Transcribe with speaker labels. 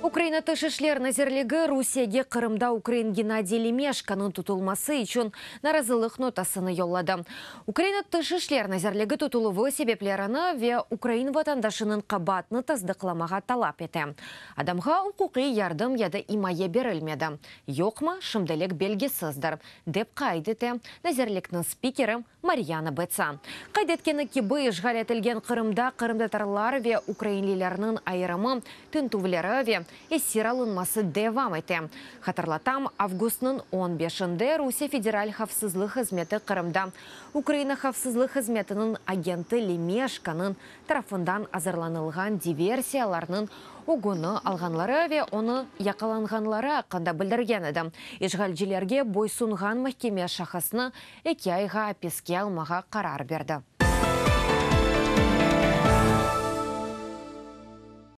Speaker 1: Ukraina Tış işler nazirligi Rusiyege Qırımda ukrain Gennadiy Lımeşkonıñ tutulması içün narazılıq notasını yolladı. Ukraina Tış işler nazirligi tutuluvı sebeplerini ve ukrain vatandaşınıñ qabaatını tasdıqlamağa talap ete. Adamğa uquqiy yardım ya da imaye berilmedi, yoqmı, şimdilik belgisizdir, dep qayd ete nazirlikniñ spikeri Maryana Betsa. Qayd etkeni kibi, işğal etilgen Qırımda qırımtatarlar ve ukrainlilerniñ ayırımı, tintüvleri ve esir alınması devam ete. Hatırlatam, avgustnıñ 15-nde Rusiye Federal havfsızlıq hızmeti Qırımda Ukraina havfsızlıq hızmetiniñ agenti Lımeşkonıñ tarafından azırlanılğan diversiyalarnıñ ögüni alğanları ve onı yaqalanğanları aqqında bildirgen edi. İşğalcilerge boysunğan mahkeme şahısnı 2 ayğa apiske almağa qarar berdi.